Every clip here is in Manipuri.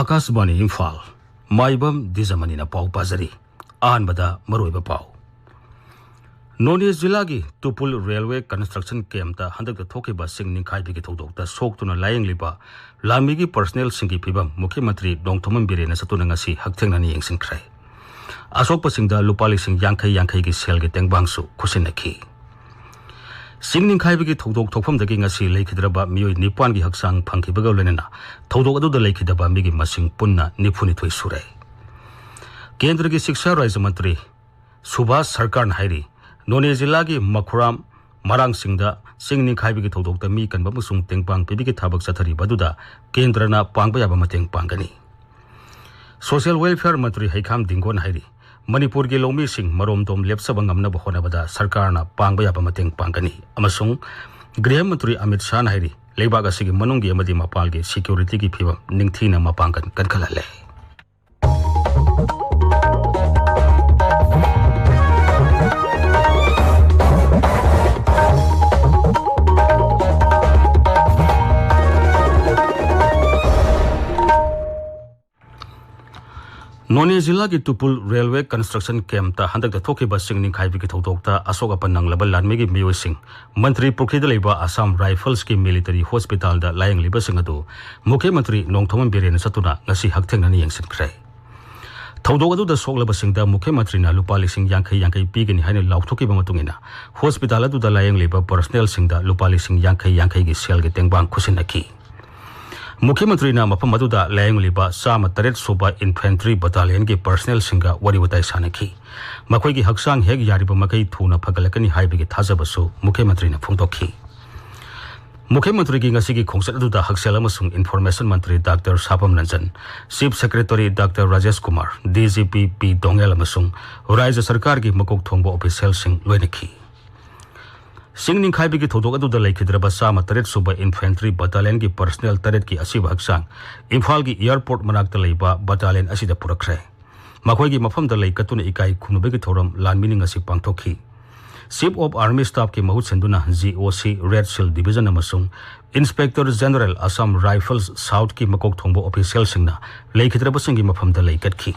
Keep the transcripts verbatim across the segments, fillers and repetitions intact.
ꯑꯥꯀꯥꯁꯕꯥꯅꯤ ꯏꯝꯐꯥꯜ, ꯃꯥꯏꯕꯝ ꯗꯤꯖꯃꯅꯤꯅ ꯄꯥꯎ ꯄꯥꯖꯔꯤ꯫ ꯑꯍꯥꯟꯕꯗ ꯃꯔꯨꯑꯣꯏꯕ ꯄꯥꯎ꯫ ꯅꯣꯅꯦ ꯖꯤꯂꯥꯒꯤ ꯇꯨꯄꯨꯜ ꯔꯦꯜꯋꯦ ꯀꯟꯁꯇ꯭ꯔꯛꯁꯟ ꯀꯦꯝꯞꯇ ꯍꯟꯗꯛꯇ ꯊꯣꯛꯈꯤꯕ ꯆꯤꯡ ꯅꯤꯡꯈꯥꯏꯕꯒꯤ ꯊꯧꯗꯣꯛꯇ ꯁꯣꯛꯇꯨꯅ ꯂꯥꯌꯦꯡꯂꯤꯕ ꯂꯥꯟꯃꯤꯒꯤ ꯄꯔꯁꯅꯦꯜꯁꯤꯡꯒꯤ ꯐꯤꯕꯝ ꯃꯨꯈ꯭ꯌ ꯃꯟꯇ꯭ꯔꯤ ꯅꯣꯡꯊꯣꯝꯕꯝ ꯕꯤꯔꯦꯟꯅ ꯆꯠꯇꯨꯅ ꯉꯁꯤ ꯍꯛꯊꯦꯡꯅꯅ ꯌꯦꯡꯁꯤꯟꯈ꯭ꯔꯦ꯫ ꯑꯁꯣꯛꯄꯁꯤꯡꯗ ꯂꯨꯄꯥ ꯂꯤꯁꯤꯡ ꯌꯥꯡꯈꯩ ꯌꯥꯡꯈꯩꯒꯤ ꯁꯦꯜꯒꯤ ꯇꯦꯡꯕꯥꯡꯁꯨ ꯈꯨꯠꯁꯤꯟꯅꯈꯤ꯫ ꯆꯤꯡ ꯅꯤꯡꯈꯥꯏꯕꯒꯤ ꯊꯧꯗꯣꯛ ꯊꯣꯛꯐꯝꯗꯒꯤ ꯉꯁꯤ ꯂꯩꯈꯤꯗ꯭ꯔꯕ ꯃꯤꯑꯣꯏ ꯅꯤꯄꯥꯟꯒꯤ ꯍꯛꯆꯥꯡ ꯐꯪꯈꯤꯕꯒ ꯂꯣꯏꯅꯅ ꯊꯧꯗꯣꯛ ꯑꯗꯨꯗ ꯂꯩꯈꯤꯗꯕ ꯃꯤꯒꯤ ꯃꯁꯤꯡ ꯄꯨꯟꯅ ꯅꯤꯐꯨꯅꯤꯊꯣꯏ ꯁꯨꯔꯦ꯫ ꯀꯦꯟꯗ꯭ꯔꯒꯤ ꯁꯤꯛꯁꯥ ꯔꯥꯖ꯭ꯌ ꯃꯟꯇ꯭ꯔꯤ ꯁꯨꯚꯥꯁ ꯁꯔꯀꯥꯔꯅ ꯍꯥꯏꯔꯤ, ꯅꯣꯅꯦ ꯖꯤꯂꯥꯒꯤ ꯃꯈꯨꯔꯥꯝ ꯃꯔꯥꯡꯁꯤꯡꯗ ꯆꯤꯡ ꯅꯤꯡꯈꯥꯏꯕꯒꯤ ꯊꯧꯗꯣꯛꯇ ꯃꯤ ꯀꯟꯕ ꯑꯃꯁꯨꯡ ꯇꯦꯡꯕꯥꯡ ꯄꯤꯕꯒꯤ ꯊꯕꯛ ꯆꯠꯊꯔꯤꯕ ꯑꯗꯨꯗ ꯀꯦꯟꯗ꯭ꯔꯅ ꯄꯥꯡꯕ ꯌꯥꯕ ꯃꯇꯦꯡ ꯄꯥꯡꯒꯅꯤ꯫ ꯁꯣꯁꯤꯌꯦꯜ ꯋꯦꯜꯐꯤꯌꯔ ꯃꯟꯇ꯭ꯔꯤ ꯍꯩꯈꯥꯝ ꯗꯤꯡꯒꯣꯟ ꯍꯥꯏꯔꯤ, ꯃꯅꯤꯄꯨꯔꯒꯤ ꯂꯧꯃꯤꯁꯤꯡ ꯃꯔꯣꯝꯗꯣꯝ ꯂꯦꯞꯆꯕ ꯉꯝꯅꯕ ꯍꯣꯠꯅꯕꯗ ꯁꯔꯀꯥꯔꯅ ꯄꯥꯡꯕ ꯌꯥꯕ ꯃꯇꯦꯡ ꯄꯥꯡꯒꯅꯤ꯫ ꯑꯃꯁꯨꯡ ꯒ꯭ꯔꯤꯍ ꯃꯟꯇ꯭ꯔꯤ ꯑꯃꯤꯠ ꯁꯥꯍꯅ ꯍꯥꯏꯔꯤ, ꯂꯩꯕꯥꯛ ꯑꯁꯤꯒꯤ ꯃꯅꯨꯡꯒꯤ ꯑꯃꯗꯤ ꯃꯄꯥꯟꯒꯤ ꯁꯦꯀ꯭ꯌꯨꯔꯤꯇꯤꯒꯤ ꯐꯤꯕꯝ ꯅꯤꯡꯊꯤꯅ ꯃꯄꯥꯡꯒꯜ ꯀꯟꯈꯠꯍꯜꯂꯦ꯫ ꯅꯣꯅꯦ ꯖꯤꯂꯥꯒꯤ ꯇꯨꯄꯨꯜ ꯔꯦꯜꯋꯦ ꯀꯟꯁꯇ꯭ꯔꯛꯁꯟ ꯀꯦꯝꯞꯇ ꯍꯟꯗꯛꯇ ꯊꯣꯛꯈꯤꯕ ꯆꯤꯡ ꯅꯤꯡꯈꯥꯏꯕꯒꯤ ꯊꯧꯗꯣꯛꯇ ꯑꯁꯣꯛ ꯑꯄꯟ ꯅꯪꯂꯕ ꯂꯥꯟꯃꯤꯒꯤ ꯃꯤꯑꯣꯏꯁꯤꯡ ꯃꯟꯇ꯭ꯔꯤ ꯄꯨꯈ꯭ꯔꯤꯗ ꯂꯩꯕ ꯑꯁꯥꯝ ꯔꯥꯏꯐꯜꯁꯀꯤ ꯃꯤꯂꯤꯇꯔꯤ ꯍꯣꯁꯄꯤꯇꯥꯜꯗ ꯂꯥꯌꯦꯡꯂꯤꯕꯁꯤꯡ ꯑꯗꯨ ꯃꯨꯈ꯭ꯌ ꯃꯟꯇ꯭ꯔꯤ ꯅꯣꯡꯊꯣꯝꯕꯝ ꯕꯤꯔꯦꯟꯅ ꯆꯠꯇꯨꯅ ꯉꯁꯤ ꯍꯛꯊꯦꯡꯅꯅ ꯌꯦꯡꯁꯤꯟꯈ꯭ꯔꯦ꯫ ꯊꯧꯗꯣꯛ ꯑꯗꯨꯗ ꯁꯣꯛꯂꯕꯁꯤꯡꯗ ꯃꯨꯈ꯭ꯌ ꯃꯟꯇ꯭ꯔꯤꯅ ꯂꯨꯄꯥ ꯂꯤꯁꯤꯡ ꯌꯥꯡꯈꯩ ꯌꯥꯡꯈꯩ ꯄꯤꯒꯅꯤ ꯍꯥꯏꯅ ꯂꯥꯎꯊꯣꯛꯈꯤꯕ ꯃꯇꯨꯡ ꯏꯟꯅ ꯍꯣꯁꯄꯤꯇꯥꯜ ꯑꯗꯨꯗ ꯂꯥꯌꯦꯡꯂꯤꯕ ꯄꯔꯁꯅꯦꯜꯁꯤꯡꯗ ꯂꯨꯄꯥ ꯂꯤꯁꯤꯡ ꯌꯥꯡꯈꯩ ꯌꯥꯡꯈꯩꯒꯤ ꯁꯦꯜꯒꯤ ꯇꯦꯡꯕꯥꯡ ꯈꯨꯠꯁꯤꯟꯅꯈꯤ꯫ ꯃꯨꯈ꯭ꯌ ꯃꯟꯇ꯭ꯔꯤꯅ ꯃꯐꯝ ꯑꯗꯨꯗ ꯂꯥꯌꯦꯡꯂꯤꯕ ꯆꯥꯝꯃ ꯇꯔꯦꯠ ꯁꯨꯕ ꯏꯟꯐꯦꯟꯇ꯭ꯔꯤ ꯕꯇꯥꯂꯤꯌꯟꯒꯤ ꯄꯔꯁꯅꯦꯜꯁꯤꯡꯒ ꯋꯥꯔꯤ ꯋꯥꯇꯥꯏ ꯁꯥꯟꯅꯈꯤ꯫ ꯃꯈꯣꯏꯒꯤ ꯍꯛꯆꯥꯡ ꯍꯦꯛ ꯌꯥꯔꯤꯕ ꯃꯈꯩ ꯊꯨꯅ ꯐꯒꯠꯂꯛꯀꯅꯤ ꯍꯥꯏꯕꯒꯤ ꯊꯥꯖꯕꯁꯨ ꯃꯨꯈ꯭ꯌ ꯃꯟꯇ꯭ꯔꯤꯅ ꯐꯣꯡꯗꯣꯛꯈꯤ꯫ ꯃꯨꯈ꯭ꯌ ꯃꯟꯇ꯭ꯔꯤꯒꯤ ꯉꯁꯤꯒꯤ ꯈꯣꯡꯆꯠ ꯑꯗꯨꯗ ꯍꯛꯁꯦꯜ ꯑꯃꯁꯨꯡ ꯏꯟꯐꯣꯔꯃꯦꯁꯟ ꯃꯟꯇ꯭ꯔꯤ doctor Sapam Ranjan, chief secretary doctor Rajesh Kumar, D G P P Dongel ꯑꯃꯁꯨꯡ ꯔꯥꯖ꯭ꯌ ꯁꯔꯀꯥꯔꯒꯤ ꯃꯀꯣꯛ ꯊꯣꯡꯕ ꯑꯣꯐꯤꯁꯤꯌꯦꯜꯁꯤꯡ ꯂꯣꯏꯅꯈꯤ꯫ ꯆꯤꯡ ꯅꯤꯡꯈꯥꯏꯕꯒꯤ ꯊꯧꯗꯣꯛ ꯑꯗꯨꯗ ꯂꯩꯈꯤꯗ꯭ꯔꯕ ꯆꯥꯝꯃ ꯇꯔꯦꯠ ꯁꯨꯕ ꯏꯟꯐꯦꯟꯇ꯭ꯔꯤ ꯕꯇꯥꯂꯤꯌꯟꯒꯤ ꯄꯔꯁꯅꯦꯜ ꯇꯔꯦꯠꯀꯤ ꯑꯁꯤꯕ ꯍꯛꯆꯥꯡ ꯏꯝꯐꯥꯜꯒꯤ ꯑꯦꯌꯔꯄꯣꯔꯠ ꯃꯅꯥꯛꯇ ꯂꯩꯕ ꯕꯇꯥꯂꯤꯌꯟ ꯑꯁꯤꯗ ꯄꯨꯔꯛꯈ꯭ꯔꯦ꯫ ꯃꯈꯣꯏꯒꯤ ꯃꯐꯝꯗ ꯂꯩ ꯀꯠꯇꯨꯅ ꯏꯀꯥꯏ ꯈꯨꯝꯅꯕꯒꯤ ꯊꯧꯔꯝ ꯂꯥꯟꯃꯤꯅ ꯉꯁꯤ ꯄꯥꯡꯊꯣꯛꯈꯤ꯫ Chief of Army Staffꯀꯤ ꯃꯍꯨꯠ ꯁꯤꯟꯗꯨꯅ G O C, Red Shield Division ꯑꯃꯁꯨꯡ Inspector General Assam Rifles Southꯀꯤ ꯃꯀꯣꯛ ꯊꯣꯡꯕ officialꯁꯤꯡꯅ ꯂꯩꯈꯤꯗ꯭ꯔꯕꯁꯤꯡꯒꯤ ꯃꯐꯝꯗ ꯂꯩꯀꯠꯈꯤ꯫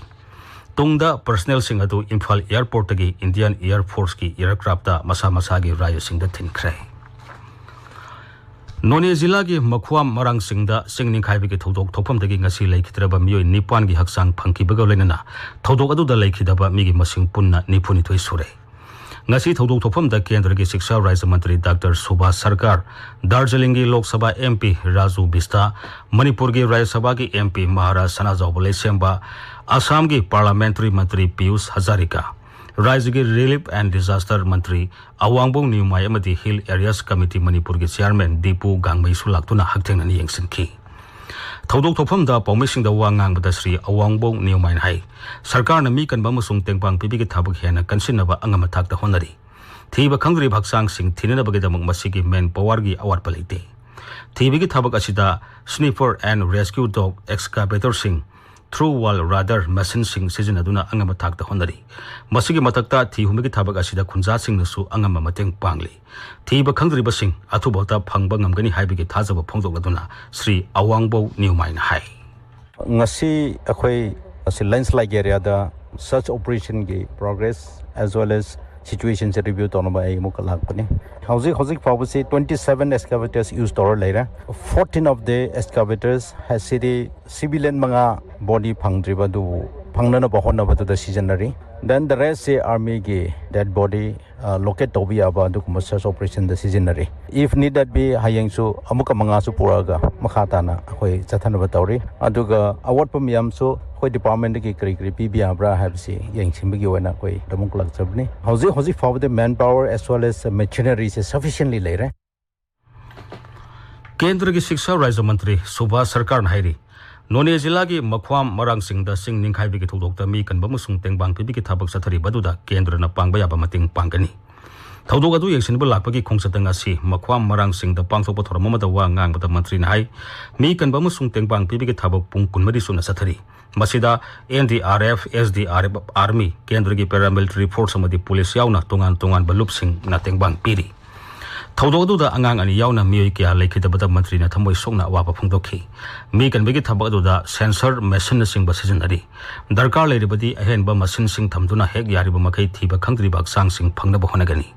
ꯇꯨꯡꯗ personnelꯁꯤꯡ ꯑꯗꯨ ꯏꯝꯐꯥꯜ airportꯇꯒꯤ Indian Air Forceꯀꯤ aircraftꯇ ꯃꯁꯥ ꯃꯁꯥꯒꯤ ꯔꯥꯏꯖꯁꯤꯡꯗ ꯊꯤꯟꯈ꯭ꯔꯦ꯫ ꯅꯣꯅꯦ ꯖꯤꯂꯥꯒꯤ ꯃꯈꯨꯋꯥꯝ ꯃꯔꯥꯡꯁꯤꯡꯗ ꯆꯤꯡ ꯅꯤꯡꯈꯥꯏꯕꯒꯤ ꯊꯧꯗꯣꯛ ꯊꯣꯛꯐꯝꯗꯒꯤ ꯉꯁꯤ ꯂꯩꯈꯤꯗ꯭ꯔꯕ ꯃꯤꯑꯣꯏ ꯅꯤꯄꯥꯟꯒꯤ ꯍꯛꯆꯥꯡ ꯐꯪꯈꯤꯕꯒ ꯂꯣꯏꯅꯅ ꯊꯧꯗꯣꯛ ꯑꯗꯨꯗ ꯂꯩꯈꯤꯗꯕ ꯃꯤꯒꯤ ꯃꯁꯤꯡ ꯄꯨꯟꯅ ꯅꯤꯐꯨꯅꯤꯊꯣꯏ ꯁꯨꯔꯦ꯫ ꯉꯁꯤ ꯊꯧꯗꯣꯛ ꯊꯣꯛꯐꯝꯗ ꯀꯦꯟꯗ꯭ꯔꯒꯤ ꯁꯤꯛꯁꯥ ꯔꯥꯖ꯭ꯌ ꯃꯟꯇ꯭ꯔꯤ ꯗꯥꯛꯇꯔ ꯁꯨꯚꯥꯁ ꯁꯔꯀꯥꯔ, ꯗꯥꯔꯖꯤꯂꯤꯡꯒꯤ ꯂꯣꯛ ꯁꯚꯥ M P ꯔꯥꯖꯨ ꯕꯤꯁꯇ, ꯃꯅꯤꯄꯨꯔꯒꯤ ꯔꯥꯖ꯭ꯌ ꯁꯚꯥꯒꯤ M P ꯃꯍꯥꯔꯥꯖ ꯁꯅꯥꯖꯥꯎꯕ ꯂꯩꯁꯦꯝꯕ, ꯑꯁꯥꯝꯒꯤ parliamentary ꯃꯟꯇ꯭ꯔꯤ ꯄꯤꯌꯨꯁ ꯍꯖꯥꯔꯤꯀꯥ, ꯔꯥꯖ꯭ꯌꯒꯤ Relief and Disaster ꯃꯟꯇ꯭ꯔꯤ ꯑꯋꯥꯡꯕꯧ ꯅꯤꯎꯃꯥꯏ ꯑꯃꯗꯤ Hill Areas Committee ꯃꯅꯤꯄꯨꯔꯒꯤ chairman ꯗꯤꯄꯨ ꯒꯥꯡꯃꯩꯁꯨ ꯂꯥꯛꯇꯨꯅ ꯍꯛꯊꯦꯡꯅꯅ ꯌꯦꯡꯁꯤꯟꯈꯤ꯫ ꯊꯧꯗꯣꯛ ꯊꯣꯛꯐꯝꯗ ꯄꯥꯎꯃꯤꯁꯤꯡꯗ ꯋꯥ ꯉꯥꯡꯕꯗ ꯁ꯭ꯔꯤ ꯑꯋꯥꯡꯕꯧ ꯅꯤꯎꯃꯥꯏꯅ ꯍꯥꯏ, ꯁꯔꯀꯥꯔꯅ ꯃꯤ ꯀꯟꯕ ꯑꯃꯁꯨꯡ ꯇꯦꯡꯕꯥꯡ ꯄꯤꯕꯒꯤ ꯊꯕꯛ ꯍꯦꯟꯅ ꯀꯟꯁꯤꯟꯅꯕ ꯑꯉꯝꯕ ꯊꯥꯛꯇ ꯍꯣꯠꯅꯔꯤ꯫ ꯊꯤꯕ ꯈꯪꯗ꯭ꯔꯤꯕ ꯍꯛꯆꯥꯡꯁꯤꯡ ꯊꯤꯅꯅꯕꯒꯤꯗꯃꯛ ꯃꯁꯤꯒꯤ manpowerꯒꯤ ꯑꯋꯥꯠꯄ ꯂꯩꯇꯦ꯫ ꯊꯤꯕꯒꯤ ꯊꯕꯛ ꯑꯁꯤꯗ sniffer and rescue dog, excavatorꯁꯤꯡ, through wall radar machineꯁꯤꯡ ꯁꯤꯖꯤꯟꯅꯗꯨꯅ ꯑꯉꯝꯕ ꯊꯥꯛꯇ ꯍꯣꯠꯅꯔꯤ꯫ ꯃꯁꯤꯒꯤ ꯃꯊꯛꯇ ꯊꯤ ꯍꯨꯝꯕꯒꯤ ꯊꯕꯛ ꯑꯁꯤꯗ ꯈꯨꯟꯖꯥꯁꯤꯡꯅꯁꯨ ꯑꯉꯝꯕ ꯃꯇꯦꯡ ꯄꯥꯡꯂꯤ꯫ ꯊꯤꯕ ꯈꯪꯗ꯭ꯔꯤꯕꯁꯤꯡ ꯑꯊꯨꯕ ꯃꯇꯝꯗ ꯐꯪꯕ ꯉꯝꯒꯅꯤ ꯍꯥꯏꯕꯒꯤ ꯊꯥꯖꯕ ꯐꯣꯡꯗꯣꯛꯂꯗꯨꯅ ꯁ꯭ꯔꯤ ꯑꯋꯥꯡꯕꯧ ꯅꯤꯎꯃꯥꯏꯅ ꯍꯥꯏ꯫ ꯉꯁꯤ ꯑꯩꯈꯣꯏ ꯑꯁꯤ landslide areaꯗ search operationꯒꯤ progress as well as situationꯁꯦ review ꯇꯧꯅꯕ ꯑꯩ ꯑꯃꯨꯛꯀ ꯂꯥꯛꯄꯅꯤ꯫ ꯍꯧꯖꯤꯛ, ꯍꯧꯖꯤꯛ ꯐꯥꯎꯕꯁꯤ twenty seven excavators use ꯇꯧꯔ ꯂꯩꯔꯦ꯫ Fourteen of the excavators ꯑꯁꯤꯗꯤ civilian ꯃꯉꯥ body ꯐꯪꯗ꯭ꯔꯤꯕ, ꯑꯗꯨꯕꯨ ꯐꯪꯅꯅꯕ ꯍꯣꯠꯅꯕꯗꯨꯗ ꯁꯤꯖꯤꯟꯅꯔꯤ꯫ Then the rest ꯁꯤ armyꯒꯤ dead body, ꯑ, locate ꯇꯧꯕ ꯌꯥꯕ ꯑꯗꯨꯒꯨꯝꯕ search operationꯗ ꯁꯤꯖꯤꯟꯅꯔꯤ꯫ If need that be, ꯍꯌꯦꯡꯁꯨ ꯑꯃꯨꯛꯀ ꯃꯉꯥꯁꯨ ꯄꯨꯔꯛꯑꯒ ꯃꯈꯥ ꯇꯥꯅ ꯑꯩꯈꯣꯏ ꯆꯠꯊꯅꯕ ꯇꯧꯔꯤ꯫ ꯑꯗꯨꯒ ꯑꯋꯥꯠꯄ ꯃꯌꯥꯝꯁꯨ ꯑꯩꯈꯣꯏ departmentꯗꯒꯤ ꯀꯔꯤ ꯀꯔꯤ ꯄꯤꯕ ꯌꯥꯕ꯭ꯔꯥ ꯍꯥꯏꯕꯁꯤ ꯌꯦꯡꯁꯤꯟꯕꯒꯤ ꯑꯣꯏꯅ ꯑꯩꯈꯣꯏ ꯑꯗꯨꯃꯛ ꯂꯥꯛꯆꯕꯅꯤ꯫ ꯍꯧꯖꯤꯛ, ꯍꯧꯖꯤꯛ ꯐꯥꯎꯕꯗ manpower as well as machineryꯁꯦ sufficiently ꯂꯩꯔꯦ꯫ ꯀꯦꯟꯗ꯭ꯔꯒꯤ ꯁꯤꯛꯁꯥ ꯔꯥꯖ꯭ꯌ ꯃꯟꯇ꯭ꯔꯤ ꯁꯨꯚꯥꯁ ꯁꯔꯀꯥꯔꯅ ꯍꯥꯏꯔꯤ, ꯅꯣꯅꯦ ꯖꯤꯂꯥꯒꯤ ꯃꯈ꯭ꯋꯥꯝ ꯃꯔꯥꯡꯁꯤꯡꯗ ꯆꯤꯡ ꯅꯤꯡꯈꯥꯏꯕꯒꯤ ꯊꯧꯗꯣꯛꯇ ꯃꯤ ꯀꯟꯕ ꯑꯃꯁꯨꯡ ꯇꯦꯡꯕꯥꯡ ꯄꯤꯕꯒꯤ ꯊꯕꯛ ꯆꯠꯊꯔꯤꯕ ꯑꯗꯨꯗ ꯀꯦꯟꯗ꯭ꯔꯅ ꯄꯥꯡꯕ ꯌꯥꯕ ꯃꯇꯦꯡ ꯄꯥꯡꯒꯅꯤ꯫ ꯊꯧꯗꯣꯛ ꯑꯗꯨ ꯌꯦꯡꯁꯤꯟꯕ ꯂꯥꯛꯄꯒꯤ ꯈꯣꯡꯆꯠꯇ ꯉꯁꯤ ꯃꯈ꯭ꯋꯥꯝ ꯃꯔꯥꯡꯁꯤꯡꯗ ꯄꯥꯡꯊꯣꯛꯄ ꯊꯧꯔꯝ ꯑꯃꯗ ꯋꯥ ꯉꯥꯡꯕꯗ ꯃꯟꯇ꯭ꯔꯤꯅ ꯍꯥꯏ, ꯃꯤ ꯀꯟꯕ ꯑꯃꯁꯨꯡ ꯇꯦꯡꯕꯥꯡ ꯄꯤꯕꯒꯤ ꯊꯕꯛ ꯄꯨꯡ ꯀꯨꯟꯃꯔꯤ ꯆꯨꯞꯅ ꯆꯠꯊꯔꯤ꯫ ꯃꯁꯤꯗ NDRF, SDRF, Army, ꯀꯦꯟꯗ꯭ꯔꯒꯤ paramilitary force ꯑꯃꯗꯤ police ꯌꯥꯎꯅ ꯇꯣꯉꯥꯟ ꯇꯣꯉꯥꯟꯕ ꯂꯨꯞꯁꯤꯡꯅ ꯇꯦꯡꯕꯥꯡ ꯄꯤꯔꯤ꯫ ꯊꯧꯗꯣꯛ ꯑꯗꯨꯗ ꯑꯉꯥꯡ ꯑꯅꯤ ꯌꯥꯎꯅ ꯃꯤꯑꯣꯏ ꯀꯌꯥ ꯂꯩꯈꯤꯗꯕꯗ ꯃꯟꯇ꯭ꯔꯤꯅ ꯊꯃꯣꯏ ꯁꯣꯛꯅ ꯑꯋꯥꯕ ꯐꯣꯡꯗꯣꯛꯈꯤ꯫ ꯃꯤ ꯀꯟꯕꯒꯤ ꯊꯕꯛ ꯑꯗꯨꯗ sensor machineꯅꯆꯤꯡꯕ ꯁꯤꯖꯤꯟꯅꯔꯤ꯫ ꯗꯔꯀꯥꯔ ꯂꯩꯔꯕꯗꯤ ꯑꯍꯦꯟꯕ machineꯁꯤꯡ ꯊꯝꯗꯨꯅ ꯍꯦꯛ ꯌꯥꯔꯤꯕ ꯃꯈꯩ ꯊꯤꯕ ꯈꯪꯗ꯭ꯔꯤꯕ ꯍꯛꯆꯥꯡꯁꯤꯡ ꯐꯪꯅꯕ ꯍꯣꯠꯅꯒꯅꯤ꯫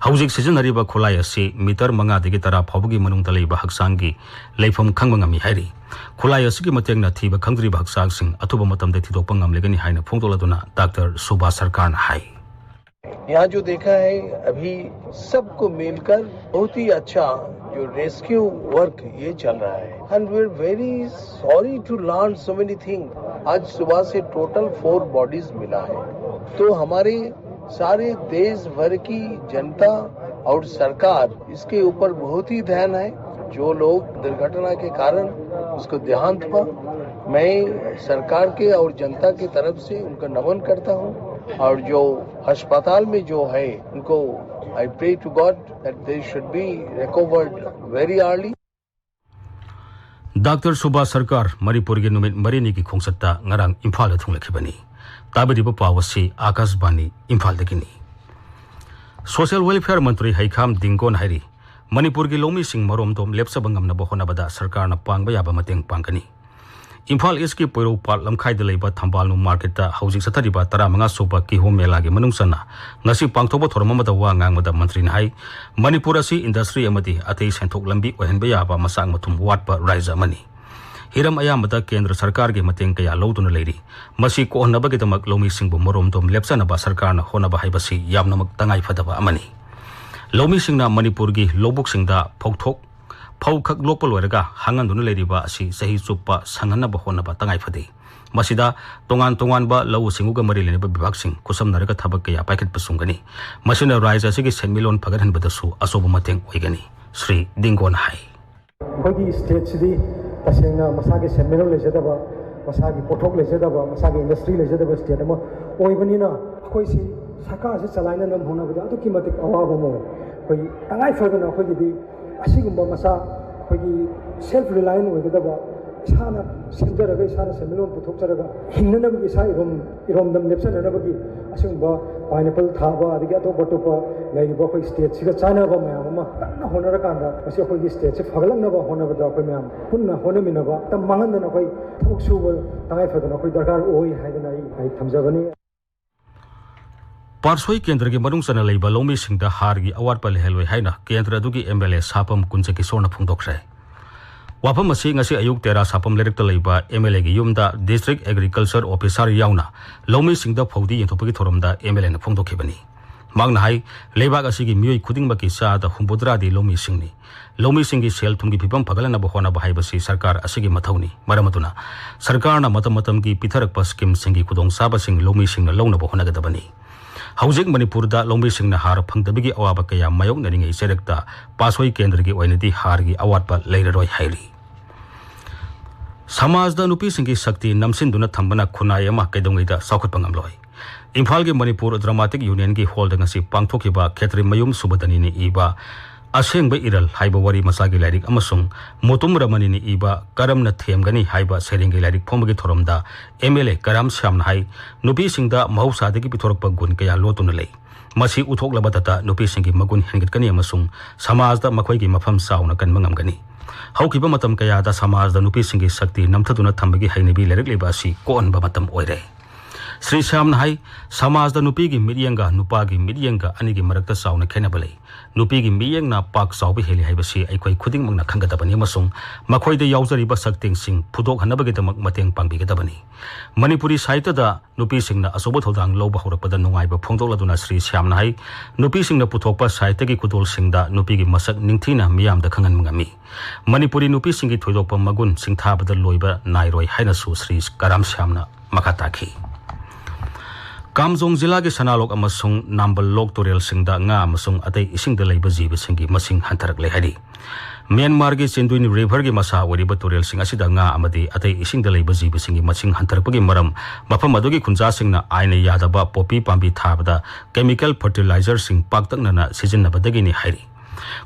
ꯍꯧꯖꯤꯛ ꯁꯤꯖꯤꯟꯅꯔꯤꯕ ꯈꯨꯠꯂꯥꯏ ꯑꯁꯤ meter ꯃꯉꯥꯗꯒꯤ ꯇꯔꯥ ꯐꯥꯎꯕꯒꯤ ꯃꯅꯨꯡꯗ ꯂꯩꯕ ꯍꯛꯆꯥꯡꯒꯤ ꯂꯩꯐꯝ ꯈꯪꯕ ꯉꯝꯃꯤ ꯍꯥꯏꯔꯤ꯫ ꯈꯨꯠꯂꯥꯏ ꯑꯁꯤꯒꯤ ꯃꯇꯦꯡꯅ ꯊꯤꯕ ꯈꯪꯗ꯭ꯔꯤꯕ ꯍꯛꯆꯥꯡꯁꯤꯡ ꯑꯊꯨꯕ ꯃꯇꯝꯗ ꯊꯤꯗꯣꯛꯄ ꯉꯝꯂꯒꯅꯤ ꯍꯥꯏꯅ ꯐꯣꯡꯗꯣꯛꯂꯗꯨꯅ ꯗꯥꯛꯇꯔ ꯁꯨꯕꯥꯁ ꯁꯔꯀꯥꯔꯅ ꯍꯥꯏ꯫ यहाँ जो देखा है, अभी सबको मिलकर बहुत ही अच्छा जो रेस्क्यू वर्क ये चल रहा है। And we are very sorry to learn so many things। आज सुबह से टोटल फोर बॉडीज मिला है, तो हमारे सारे देश भर की जनता और सरकार इसके ऊपर बहुत ही ध्यान है। जो लोग दुर्घटना के कारण उसको देहांत हुआ, मैं सरकार के और जनता की तरफ से उनका नमन करता हूँ। और जो अस्पताल में जो है, उनको I pray to God that they should be recovered very early। Doctor Subhas ꯁꯔꯀꯥꯔ ꯃꯅꯤꯄꯨꯔꯒꯤ ꯅꯨꯃꯤꯠ ꯃꯔꯤꯅꯤꯒꯤ ꯈꯣꯡꯆꯠꯇ ꯉꯔꯥꯡ ꯏꯝꯐꯥꯜꯗ ꯊꯨꯡꯂꯈꯤꯕꯅꯤ꯫ ꯇꯥꯕꯤꯔꯤꯕ ꯄꯥꯎ ꯑꯁꯤ ꯑꯥꯀꯥꯁꯕꯥꯅꯤ ꯏꯝꯐꯥꯜꯗꯒꯤꯅꯤ꯫ Social Welfare ꯃꯟꯇ꯭ꯔꯤ ꯍꯩꯈꯥꯝ ꯗꯤꯡꯒꯣꯟ ꯍꯥꯏꯔꯤ, ꯃꯅꯤꯄꯨꯔꯒꯤ ꯂꯧꯃꯤꯁꯤꯡ ꯃꯔꯣꯝꯗꯣꯝ ꯂꯦꯞꯆꯕ ꯉꯝꯅꯕ ꯍꯣꯠꯅꯕꯗ ꯁꯔꯀꯥꯔꯅ ꯄꯥꯡꯕ ꯌꯥꯕ ꯃꯇꯦꯡ ꯄꯥꯡꯒꯅꯤ꯫ ꯏꯝꯐꯥꯜ ꯏꯁꯀꯤ ꯄꯣꯏꯔꯧꯄꯥꯠ ꯂꯝꯈꯥꯏꯗ ꯂꯩꯕ ꯊꯝꯕꯥꯜ ꯅꯨ ꯃꯥꯔꯀꯦꯠꯇ ꯍꯧꯖꯤꯛ ꯆꯠꯊꯔꯤꯕ ꯇꯔꯥꯃꯉꯥ ꯁꯨꯕ ꯀꯤꯍꯣꯝ ꯃꯦꯂꯥꯒꯤ ꯃꯅꯨꯡ ꯆꯟꯅ ꯉꯁꯤ ꯄꯥꯡꯊꯣꯛꯄ ꯊꯧꯔꯝ ꯑꯃꯗ ꯋꯥ ꯉꯥꯡꯕꯗ ꯃꯟꯇ꯭ꯔꯤꯅ ꯍꯥꯏ, ꯃꯅꯤꯄꯨꯔ ꯑꯁꯤ ꯏꯟꯗꯁꯇ꯭ꯔꯤ ꯑꯃꯗꯤ ꯑꯇꯩ ꯁꯦꯟꯊꯣꯛ ꯂꯝꯕꯤ ꯑꯣꯏꯍꯟꯕ ꯌꯥꯕ ꯃꯆꯥꯛ ꯃꯊꯨꯝ ꯋꯥꯠꯄ ꯔꯥꯏꯖ꯭ꯌ ꯑꯃꯅꯤ꯫ ꯍꯤꯔꯝ ꯑꯌꯥꯝꯕꯗ ꯀꯦꯟꯗ꯭ꯔ ꯁꯔꯀꯥꯔꯒꯤ ꯃꯇꯦꯡ ꯀꯌꯥ ꯂꯧꯗꯨꯅ ꯂꯩꯔꯤ꯫ ꯃꯁꯤ ꯀꯣꯛꯍꯟꯅꯕꯒꯤꯗꯃꯛ ꯂꯧꯃꯤꯁꯤꯡꯕꯨ ꯃꯔꯣꯝꯗꯣꯝ ꯂꯦꯞꯆꯅꯕ ꯁꯔꯀꯥꯔꯅ ꯍꯣꯠꯅꯕ ꯍꯥꯏꯕꯁꯤ ꯌꯥꯝꯅꯃꯛ ꯇꯉꯥꯏ ꯐꯗꯕ ꯑꯃꯅꯤ꯫ ꯂꯧꯃꯤꯁꯤꯡꯅ ꯃꯅꯤꯄꯨꯔꯒꯤ ꯂꯧꯕꯨꯛꯁꯤꯡꯗ ꯐꯧꯊꯣꯛ ꯐꯧ ꯈꯛ ꯂꯣꯛꯄ ꯂꯣꯏꯔꯒ ꯍꯥꯡꯍꯟꯗꯨꯅ ꯂꯩꯔꯤꯕ ꯑꯁꯤ ꯆꯍꯤ ꯆꯨꯞꯄ ꯁꯪꯍꯟꯅꯕ ꯍꯣꯠꯅꯕ ꯇꯉꯥꯏ ꯐꯗꯦ꯫ ꯃꯁꯤꯗ ꯇꯣꯉꯥꯟ ꯇꯣꯉꯥꯟꯕ ꯂꯧꯎ ꯁꯤꯡꯎꯒ ꯃꯔꯤ ꯂꯩꯅꯕ ꯕꯤꯚꯥꯒꯁꯤꯡ ꯈꯨꯠꯁꯝꯅꯔꯒ ꯊꯕꯛ ꯀꯌꯥ ꯄꯥꯏꯈꯠꯄ ꯆꯨꯝꯒꯅꯤ꯫ ꯃꯁꯤꯅ ꯔꯥꯏꯖ꯭ꯌ ꯑꯁꯤꯒꯤ ꯁꯦꯟꯃꯤꯠꯂꯣꯟ ꯐꯒꯠꯍꯟꯕꯗꯁꯨ ꯑꯆꯧꯕ ꯃꯇꯦꯡ ꯑꯣꯏꯒꯅꯤ, ꯁ꯭ꯔꯤ ꯗꯤꯡꯒꯣꯟ ꯍꯥꯏ꯫ ꯑꯩꯈꯣꯏꯒꯤ ꯁ꯭ꯇꯦꯠꯁꯤꯗꯤ ꯇꯁꯦꯡꯅ ꯃꯁꯥꯒꯤ ꯁꯦꯟꯃꯤꯠꯂꯣꯟ ꯂꯩꯖꯗꯕ, ꯃꯁꯥꯒꯤ ꯄꯣꯠꯊꯣꯛ ꯂꯩꯖꯗꯕ, ꯃꯁꯥꯒꯤ ꯏꯟꯗꯁꯇ꯭ꯔꯤ ꯂꯩꯖꯗꯕ ꯁ꯭ꯇꯦꯠ ꯑꯃ ꯑꯣꯏꯕꯅꯤꯅ, ꯑꯩꯈꯣꯏꯁꯤ ꯁꯔꯀꯥꯔꯁꯦ ꯆꯂꯥꯏꯅꯅꯕ ꯍꯣꯠꯅꯕꯗ ꯑꯗꯨꯛꯀꯤ ꯃꯇꯤꯛ ꯑꯋꯥꯕ ꯑꯃ ꯑꯣꯏ꯫ ꯑꯩꯈꯣꯏ ꯇꯉꯥꯏ ꯐꯗꯅ ꯑꯩꯈꯣꯏꯒꯤꯗꯤ ꯑꯁꯤꯒꯨꯝꯕ ꯃꯆꯥ, ꯑꯩꯈꯣꯏꯒꯤ self reliant ꯑꯣꯏꯒꯗꯕ, ꯏꯁꯥꯅ ꯁꯦꯝꯖꯔꯒ, ꯏꯁꯥꯅ ꯁꯦꯟꯃꯤꯠꯂꯣꯟ ꯄꯨꯊꯣꯛꯆꯔꯒ ꯍꯤꯡꯅꯅꯕꯒꯤ, ꯏꯁꯥ ꯏꯔꯣꯝ ꯏꯔꯣꯝꯗꯝ ꯂꯦꯞꯆꯅꯅꯕꯒꯤ ꯑꯁꯤꯒꯨꯝꯕ pineapple ꯊꯥꯕ, ꯑꯗꯒꯤ ꯑꯇꯣꯞ ꯑꯇꯣꯞꯄ ꯂꯩꯔꯤꯕ ꯑꯩꯈꯣꯏ stateꯁꯤꯒ ꯆꯥꯟꯅꯕ ꯃꯌꯥꯝ ꯑꯃ ꯀꯟꯅ ꯍꯣꯠꯅꯔꯀꯥꯟꯗ ꯃꯁꯤ ꯑꯩꯈꯣꯏꯒꯤ stateꯁꯦ ꯐꯒꯠꯂꯛꯅꯕ ꯍꯣꯠꯅꯕꯗ ꯑꯩꯈꯣꯏ ꯃꯌꯥꯝ ꯄꯨꯟꯅ ꯍꯣꯠꯅꯃꯤꯟꯅꯕ, ꯃꯇꯝ ꯃꯥꯡꯍꯟꯗꯅ ꯑꯩꯈꯣꯏ ꯊꯕꯛ ꯁꯨꯕ ꯇꯉꯥꯏ ꯐꯗꯅ ꯑꯩꯈꯣꯏ ꯗꯔꯀꯥꯔ ꯑꯣꯏ ꯍꯥꯏꯗꯅ ꯑꯩ ꯑꯩ ꯊꯝꯖꯕꯅꯤ꯫ ꯄꯥꯠꯁꯣꯏ ꯀꯦꯟꯗ꯭ꯔꯒꯤ ꯃꯅꯨꯡ ꯆꯟꯅ ꯂꯩꯕ ꯂꯧꯃꯤꯁꯤꯡꯗ ꯍꯥꯔꯒꯤ ꯑꯋꯥꯠꯄ ꯂꯩꯍꯜꯂꯣꯏ ꯍꯥꯏꯅ ꯀꯦꯟꯗ꯭ꯔ ꯑꯗꯨꯒꯤ MLA ꯁꯥꯄꯝ ꯀꯨꯟꯖꯀꯤꯁꯣꯔꯅ ꯐꯣꯡꯗꯣꯛꯈ꯭ꯔꯦ꯫ ꯋꯥꯐꯝ ꯑꯁꯤ ꯉꯁꯤ ꯑꯌꯨꯛ ꯇꯦꯔꯥ ꯁꯥꯄꯝ ꯂꯩꯔꯛꯇ ꯂꯩꯕ MLAꯒꯤ ꯌꯨꯝꯗ District Agriculture Officer ꯌꯥꯎꯅ ꯂꯧꯃꯤꯁꯤꯡꯗ ꯐꯧꯗꯤ ꯌꯦꯟꯊꯣꯛꯄꯒꯤ ꯊꯧꯔꯝꯗ MLAꯅ ꯐꯣꯡꯗꯣꯛꯈꯤꯕꯅꯤ꯫ ꯃꯍꯥꯛꯅ ꯍꯥꯏ, ꯂꯩꯕꯥꯛ ꯑꯁꯤꯒꯤ ꯃꯤꯑꯣꯏ ꯈꯨꯗꯤꯡꯃꯛꯀꯤ ꯆꯥꯗ ꯍꯨꯝꯐꯨꯇꯔꯥꯗꯤ ꯂꯧꯃꯤꯁꯤꯡꯅꯤ꯫ ꯂꯧꯃꯤꯁꯤꯡꯒꯤ ꯁꯦꯜ ꯊꯨꯝꯒꯤ ꯐꯤꯕꯝ ꯐꯒꯠꯂꯛꯅꯕ ꯍꯣꯠꯅꯕ ꯍꯥꯏꯕꯁꯤ ꯁꯔꯀꯥꯔ ꯑꯁꯤꯒꯤ ꯃꯊꯧꯅꯤ꯫ ꯃꯔꯝ ꯑꯗꯨꯅ ꯁꯔꯀꯥꯔꯅ ꯃꯇꯝ ꯃꯇꯝꯒꯤ ꯄꯤꯊꯔꯛꯄ scheme ꯁꯤꯡꯒꯤ ꯈꯨꯗꯣꯡꯆꯥꯕꯁꯤꯡ ꯂꯧꯃꯤꯁꯤꯡꯅ ꯂꯧꯅꯕ ꯍꯣꯠꯅꯒꯗꯕꯅꯤ꯫ ꯍꯧꯖꯤꯛ ꯃꯅꯤꯄꯨꯔꯗ ꯂꯧꯃꯤꯁꯤꯡꯅ ꯍꯥꯔ ꯐꯪꯗꯕꯒꯤ ꯑꯋꯥꯕ ꯀꯌꯥ ꯃꯥꯌꯣꯛꯅꯔꯤꯉꯩ ꯆꯩꯔꯛꯇ ꯄꯥꯠꯁꯣꯏ ꯀꯦꯟꯗ꯭ꯔꯒꯤ ꯑꯣꯏꯅꯗꯤ ꯍꯥꯔꯒꯤ ꯑꯋꯥꯠꯄ ꯂꯩꯔꯔꯣꯏ ꯍꯥꯏꯔꯤ꯫ ꯁꯃꯥꯖꯗ ꯅꯨꯄꯤꯁꯤꯡꯒꯤ ꯁꯛꯇꯤ ꯅꯝꯁꯤꯟꯗꯨꯅ ꯊꯝꯕꯅ ꯈꯨꯟꯅꯥꯏ ꯑꯃ ꯀꯩꯗꯧꯉꯩꯗ ꯆꯥꯎꯈꯠꯄ ꯉꯝꯂꯣꯏ꯫ ꯏꯝꯐꯥꯜꯒꯤ ꯃꯅꯤꯄꯨꯔ Dramatic Unionꯒꯤ hallꯗ ꯉꯁꯤ ꯄꯥꯡꯊꯣꯛꯈꯤꯕ ꯈꯦꯇ꯭ꯔꯤꯃꯌꯨꯝ ꯁꯨꯕꯗꯅꯤꯅ ꯏꯕ ꯑꯁꯦꯡꯕ ꯏꯔꯜ ꯍꯥꯏꯕ ꯋꯥꯔꯤ ꯃꯆꯥꯒꯤ ꯂꯥꯏꯔꯤꯛ ꯑꯃꯁꯨꯡ ꯃꯨꯇꯨꯝ ꯔꯃꯅꯤꯅ ꯏꯕ ꯀꯔꯝꯅ ꯊꯦꯝꯒꯅꯤ ꯍꯥꯏꯕ ꯁꯩꯔꯦꯡꯒꯤ ꯂꯥꯏꯔꯤꯛ ꯐꯣꯡꯕꯒꯤ ꯊꯧꯔꯝꯗ MLA ꯀꯔꯥꯝ ꯁ꯭ꯌꯥꯝꯅ ꯍꯥꯏ, ꯅꯨꯄꯤꯁꯤꯡꯗ ꯃꯍꯧꯁꯥꯗꯒꯤ ꯄꯤꯊꯣꯔꯛꯄ ꯒꯨꯟ ꯀꯌꯥ ꯂꯣꯠꯇꯨꯅ ꯂꯩ꯫ ꯃꯁꯤ ꯎꯠꯊꯣꯛꯂꯕꯗꯇ ꯅꯨꯄꯤꯁꯤꯡꯒꯤ ꯃꯒꯨꯟ ꯍꯦꯟꯒꯠꯀꯅꯤ ꯑꯃꯁꯨꯡ ꯁꯃꯥꯖꯗ ꯃꯈꯣꯏꯒꯤ ꯃꯐꯝ ꯆꯥꯎꯅ ꯀꯟꯕ ꯉꯝꯒꯅꯤ꯫ ꯍꯧꯈꯤꯕ ꯃꯇꯝ ꯀꯌꯥꯗ ꯁꯃꯥꯖꯗ ꯅꯨꯄꯤꯁꯤꯡꯒꯤ ꯁꯛꯇꯤ ꯅꯝꯊꯗꯨꯅ ꯊꯝꯕꯒꯤ ꯍꯩꯅꯕꯤ ꯂꯩꯔꯛꯂꯤꯕ ꯑꯁꯤ ꯀꯣꯛꯍꯟꯕ ꯃꯇꯝ ꯑꯣꯏꯔꯦ꯫ ꯁ꯭ꯔꯤ ꯁ꯭ꯌꯥꯝꯅ ꯍꯥꯏ, ꯁꯃꯥꯖꯗ ꯅꯨꯄꯤꯒꯤ ꯃꯤꯠꯌꯦꯡꯒ ꯅꯨꯄꯥꯒꯤ ꯃꯤꯠꯌꯦꯡꯒ ꯑꯅꯤꯒꯤ ꯃꯔꯛꯇ ꯆꯥꯎꯅ ꯈꯦꯠꯅꯕ ꯂꯩ꯫ ꯅꯨꯄꯤꯒꯤ ꯃꯤꯠꯌꯦꯡꯅ ꯄꯥꯛ ꯆꯥꯎꯕ ꯍꯦꯜꯂꯤ ꯍꯥꯏꯕꯁꯤ ꯑꯩꯈꯣꯏ ꯈꯨꯗꯤꯡꯃꯛꯅ ꯈꯪꯒꯗꯕꯅꯤ ꯑꯃꯁꯨꯡ ꯃꯈꯣꯏꯗ ꯌꯥꯎꯖꯔꯤꯕ ꯁꯛꯇꯤꯡꯁꯤꯡ ꯐꯨꯗꯣꯛꯍꯟꯅꯕꯒꯤꯗꯃꯛ ꯃꯇꯦꯡ ꯄꯥꯡꯕꯤꯒꯗꯕꯅꯤ꯫ ꯃꯅꯤꯄꯨꯔꯤ ꯁꯥꯍꯤꯇ꯭ꯌꯗ ꯅꯨꯄꯤꯁꯤꯡꯅ ꯑꯆꯧꯕ ꯊꯧꯗꯥꯡ ꯂꯧꯕ ꯍꯧꯔꯛꯄꯗ ꯅꯨꯡꯉꯥꯏꯕ ꯐꯣꯡꯗꯣꯛꯂꯗꯨꯅ ꯁ꯭ꯔꯤ ꯁ꯭ꯌꯥꯝꯅ ꯍꯥꯏ, ꯅꯨꯄꯤꯁꯤꯡꯅ ꯄꯨꯊꯣꯛꯄ ꯁꯥꯍꯤꯇ꯭ꯌꯒꯤ ꯈꯨꯗꯣꯜꯁꯤꯡꯗ ꯅꯨꯄꯤꯒꯤ ꯃꯁꯛ ꯅꯤꯡꯊꯤꯅ ꯃꯤꯌꯥꯝꯗ ꯈꯪꯍꯟꯕ ꯉꯝꯃꯤ꯫ ꯃꯅꯤꯄꯨꯔꯤ ꯅꯨꯄꯤꯁꯤꯡꯒꯤ ꯊꯣꯏꯗꯣꯛꯄ ꯃꯒꯨꯟ ꯁꯤꯡꯊꯥꯕꯗ ꯂꯣꯏꯕ ꯅꯥꯏꯔꯣꯏ ꯍꯥꯏꯅꯁꯨ ꯁ꯭ꯔꯤ ꯀꯔꯥꯝ ꯁ꯭ꯌꯥꯝꯅ ꯃꯈꯥ ꯇꯥꯈꯤ꯫ ꯀꯥꯝꯖꯣꯡ ꯖꯤꯂꯥꯒꯤ ꯁꯅꯥꯂꯣꯛ ꯑꯃꯁꯨꯡ ꯅꯥꯝꯕꯜ ꯂꯣꯛ ꯇꯨꯔꯦꯜꯁꯤꯡꯗ ꯉꯥ ꯑꯃꯁꯨꯡ ꯑꯇꯩ ꯏꯁꯤꯡꯗ ꯂꯩꯕ ꯖꯤꯕꯁꯤꯡꯒꯤ ꯃꯁꯤꯡ ꯍꯟꯊꯔꯛꯂꯦ ꯍꯥꯏꯔꯤ꯫ ꯃ꯭ꯌꯥꯟꯃꯥꯔꯒꯤ ꯆꯤꯟꯗꯨꯏꯟ ꯔꯤꯚꯔꯒꯤ ꯃꯁꯥ ꯑꯣꯏꯔꯤꯕ ꯇꯨꯔꯦꯜꯁꯤꯡ ꯑꯁꯤꯗ ꯉꯥ ꯑꯃꯗꯤ ꯑꯇꯩ ꯏꯁꯤꯡꯗ ꯂꯩꯕ ꯖꯤꯕꯁꯤꯡꯒꯤ ꯃꯁꯤꯡ ꯍꯟꯊꯔꯛꯄꯒꯤ ꯃꯔꯝ, ꯃꯐꯝ ꯑꯗꯨꯒꯤ ꯈꯨꯟꯖꯥꯁꯤꯡꯅ ꯑꯥꯏꯟꯅ ꯌꯥꯗꯕ ꯄꯣꯄꯤ ꯄꯥꯝꯕꯤ ꯊꯥꯕꯗ ꯀꯦꯃꯤꯀꯦꯜ ꯐꯔꯇꯤꯂꯥꯏꯖꯔꯁꯤꯡ ꯄꯥꯛꯇꯛꯅꯅ ꯁꯤꯖꯤꯟꯅꯕꯗꯒꯤꯅꯤ ꯍꯥꯏꯔꯤ꯫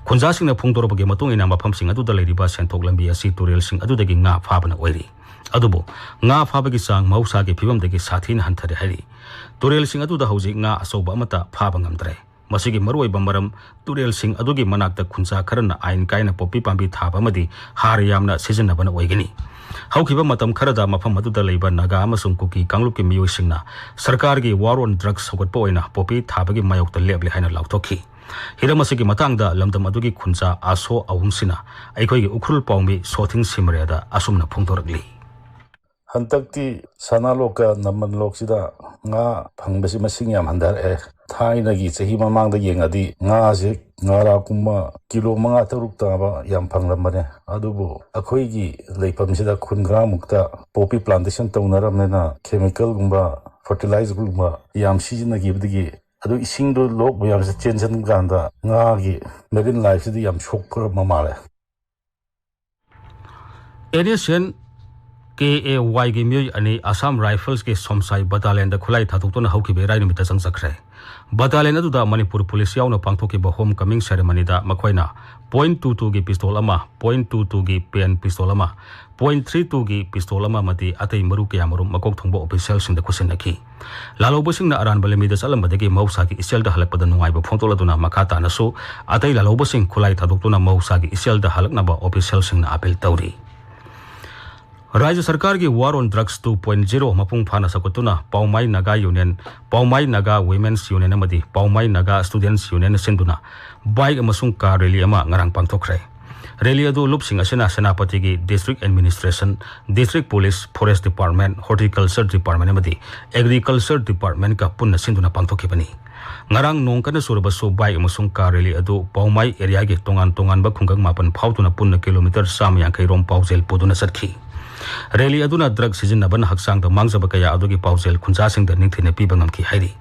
ꯈꯨꯟꯖꯥꯁꯤꯡꯅ ꯐꯣꯡꯗꯣꯔꯛꯄꯒꯤ ꯃꯇꯨꯡ ꯏꯟꯅ, ꯃꯐꯝꯁꯤꯡ ꯑꯗꯨꯗ ꯂꯩꯔꯤꯕ ꯁꯦꯟꯊꯣꯛ ꯂꯝꯕꯤ ꯑꯁꯤ ꯇꯨꯔꯦꯜꯁꯤꯡ ꯑꯗꯨꯗꯒꯤ ꯉꯥ ꯐꯥꯕꯅ ꯑꯣꯏꯔꯤ꯫ ꯑꯗꯨꯕꯨ ꯉꯥ ꯐꯥꯕꯒꯤ ꯆꯥꯡ ꯃꯍꯧꯁꯥꯒꯤ ꯐꯤꯕꯝꯗꯒꯤ ꯁꯥꯊꯤꯅ ꯍꯟꯊꯔꯦ ꯍꯥꯏꯔꯤ꯫ ꯇꯨꯔꯦꯜꯁꯤꯡ ꯑꯗꯨꯗ ꯍꯧꯖꯤꯛ ꯉꯥ ꯑꯆꯧꯕ ꯑꯃꯠꯇ ꯐꯥꯕ ꯉꯝꯗ꯭ꯔꯦ꯫ ꯃꯁꯤꯒꯤ ꯃꯔꯨꯑꯣꯏꯕ ꯃꯔꯝ, ꯇꯨꯔꯦꯜꯁꯤꯡ ꯑꯗꯨꯒꯤ ꯃꯅꯥꯛꯇ ꯈꯨꯟꯖꯥ ꯈꯔꯅ ꯑꯥꯏꯟ ꯀꯥꯏꯅ ꯄꯣꯄꯤ ꯄꯥꯝꯕꯤ ꯊꯥꯕ ꯑꯃꯗꯤ ꯍꯥꯔ ꯌꯥꯝꯅ ꯁꯤꯖꯤꯟꯅꯕꯅ ꯑꯣꯏꯒꯅꯤ꯫ ꯍꯧꯈꯤꯕ ꯃꯇꯝ ꯈꯔꯗ ꯃꯐꯝ ꯑꯗꯨꯗ ꯂꯩꯕ ꯅꯥꯒꯥ ꯑꯃꯁꯨꯡ ꯀꯨꯀꯤ ꯀꯥꯡꯂꯨꯞꯀꯤ ꯃꯤꯑꯣꯏꯁꯤꯡꯅ ꯁꯔꯀꯥꯔꯒꯤ war on drugs ꯍꯧꯒꯠꯄ ꯑꯣꯏꯅ ꯄꯣꯄꯤ ꯊꯥꯕꯒꯤ ꯃꯥꯌꯣꯛꯇ ꯂꯦꯞꯂꯦ ꯍꯥꯏꯅ ꯂꯥꯎꯊꯣꯛꯈꯤ꯫ ꯍꯤꯔꯝ ꯑꯁꯤꯒꯤ ꯃꯇꯥꯡꯗ ꯂꯝꯗꯝ ꯑꯗꯨꯒꯤ ꯈꯨꯟꯖꯥ ꯑꯥꯁꯣ ꯑꯍꯨꯝꯁꯤꯅ ꯑꯩꯈꯣꯏꯒꯤ ꯎꯈ꯭ꯔꯨꯜ ꯄꯥꯎꯃꯤ ꯁꯣꯊꯤꯡ ꯁꯤꯃꯔꯦꯗ ꯑꯁꯨꯝꯅ ꯐꯣꯡꯗꯣꯔꯛꯂꯤ꯫ ꯍꯟꯗꯛꯇꯤ ꯁꯅꯥꯂꯣꯛꯀ ꯅꯝꯕꯟꯂꯣꯛꯁꯤꯗ ꯉꯥ ꯐꯪꯕꯁꯤ ꯃꯁꯤꯡ ꯌꯥꯝ ꯍꯟꯊꯔꯛꯑꯦ꯫ ꯊꯥꯏꯅꯒꯤ ꯆꯍꯤ ꯃꯃꯥꯡꯗ ꯌꯦꯡꯉꯗꯤ ꯉꯥꯁꯦ ꯉꯥꯔꯥ ꯀꯨꯝꯕ ꯀꯤꯂꯣ ꯃꯉꯥ ꯇꯔꯨꯛ ꯇꯥꯕ ꯌꯥꯝ ꯐꯪꯂꯝꯕꯅꯦ꯫ ꯑꯗꯨꯕꯨ ꯑꯩꯈꯣꯏꯒꯤ ꯂꯩꯐꯝꯁꯤꯗ ꯈꯨꯟ ꯈꯔꯃꯨꯛꯇ ꯄꯣꯄꯤ plantation ꯇꯧꯅꯔꯕꯅꯤꯅ chemical ꯒꯨꯝꯕ fertilizer ꯒꯨꯝꯕ ꯌꯥꯝ ꯁꯤꯖꯤꯟꯅꯈꯤꯕꯗꯒꯤ, ꯑꯗꯨ ꯏꯁꯤꯡꯗꯣ ꯂꯣꯛ ꯃꯌꯥꯝꯁꯦ ꯆꯦꯟꯁꯤꯟ ꯀꯥꯟꯗ ꯉꯥꯒꯤ marine life ꯁꯤꯗꯤ ꯌꯥꯝ ꯁꯣꯛꯈ꯭ꯔꯕ ꯃꯥꯜꯂꯦ꯫ And S and K A ꯋꯥꯏꯒꯤ ꯃꯤꯑꯣꯏ ꯑꯅꯤ ꯑꯁꯥꯝ ꯔꯥꯏꯐꯜꯁꯀꯤ ꯁꯣꯝꯁꯥꯏ ꯕꯇꯥꯂꯤꯌꯟꯗ ꯈꯨꯠꯂꯥꯏ ꯊꯥꯗꯣꯛꯇꯨꯅ ꯍꯧꯈꯤꯕ ꯏꯔꯥꯏ ꯅꯨꯃꯤꯠꯇ ꯆꯪꯖꯈ꯭ꯔꯦ꯫ ꯕꯇꯥꯂꯤꯌꯟ ꯑꯗꯨꯗ ꯃꯅꯤꯄꯨꯔ ꯄꯨꯂꯤꯁ ꯌꯥꯎꯅ ꯄꯥꯡꯊꯣꯛꯈꯤꯕ home coming ceremony ꯗ ꯃꯈꯣꯏꯅ point two two ꯒꯤ pistol ꯑꯃ, point two two ꯒꯤ pen pistol ꯑꯃ, point three two ꯒꯤ pistol ꯑꯃ ꯑꯃꯗꯤ ꯑꯇꯩ ꯃꯔꯨ ꯀꯌꯥꯃꯔꯨꯝ ꯃꯀꯣꯛ ꯊꯣꯡꯕ official ꯁꯤꯡꯗ ꯈꯨꯠꯁꯤꯟꯅꯈꯤ꯫ ꯂꯥꯜꯍꯧꯕꯁꯤꯡꯅ ꯑꯔꯥꯟꯕ ꯂꯝꯕꯤꯗ ꯆꯠꯂꯝꯕꯗꯒꯤ ꯃꯍꯧꯁꯥꯒꯤ ꯏꯆꯦꯜꯗ ꯍꯜꯂꯛꯄꯗ ꯅꯨꯡꯉꯥꯏꯕ ꯐꯣꯡꯗꯣꯛꯂꯗꯨꯅ ꯃꯈꯥ ꯇꯥꯅꯁꯨ ꯑꯇꯩ ꯂꯥꯜꯍꯧꯕꯁꯤꯡ ꯈꯨꯠꯂꯥꯏ ꯊꯥꯗꯣꯛꯇꯨꯅ ꯃꯍꯧꯁꯥꯒꯤ ꯏꯆꯦꯜꯗ ꯍꯜꯂꯛꯅꯕ official ꯁꯤꯡꯅ appeal ꯇꯧꯔꯤ꯫ ꯔꯥꯖ꯭ꯌ ꯁꯔꯀꯥꯔꯒꯤ war on drugs two point zero ꯃꯄꯨꯡ ꯐꯥꯅ ꯆꯥꯎꯈꯠꯇꯨꯅ Poumai Naga union, Poumai Naga women's union ꯑꯃꯗꯤ ꯄꯥꯎꯃꯥꯏ ꯅꯥꯒꯥ students union ꯅ ꯁꯤꯟꯗꯨꯅ bike ꯑꯃꯁꯨꯡ car rally ꯑꯃ ꯉꯔꯥꯡ ꯄꯥꯡꯊꯣꯛꯈ꯭ꯔꯦ꯫ Rally ꯑꯗꯨ ꯂꯨꯞꯁꯤꯡ ꯑꯁꯤꯅ ꯁꯦꯅꯥꯄꯇꯤꯒꯤ district administration, district police, forest department, horticulture department ꯑꯃꯗꯤ agriculture department ꯀ ꯄꯨꯟꯅ ꯁꯤꯟꯗꯨꯅ ꯄꯥꯡꯊꯣꯛꯈꯤꯕꯅꯤ꯫ ꯉꯔꯥꯡ ꯅꯣꯡ ꯀꯟꯅ ꯆꯨꯔꯕꯁꯨ bike ꯑꯃꯁꯨꯡ car rally ꯑꯗꯨ ꯄꯥꯎꯃꯥꯏ area ꯒꯤ ꯇꯣꯉꯥꯟ ꯇꯣꯉꯥꯟꯕ ꯈꯨꯡꯒꯪ ꯃꯥꯄꯟ ꯐꯥꯎꯗꯨꯅ ꯄꯨꯟꯅ kilometre ꯆꯥꯝꯃ ꯌꯥꯡꯈꯩ ꯔꯣꯝ ꯄꯥꯎꯖꯦꯜ ꯄꯨꯗꯨꯅ ꯆꯠꯈꯤ꯫ ꯔꯦꯂꯤ ꯑꯗꯨꯅ ꯗ꯭ꯔꯒ ꯁꯤꯖꯤꯟꯅꯕꯅ ꯍꯛꯆꯥꯡꯗ ꯃꯥꯡꯖꯕ ꯀꯌꯥ ꯑꯗꯨꯒꯤ ꯄꯥꯎꯖꯦꯜ ꯈꯨꯟꯖꯥꯁꯤꯡꯗ ꯅꯤꯡꯊꯤꯅ ꯄꯤꯕ ꯉꯝꯈꯤ ꯍꯥꯏꯔꯤ꯫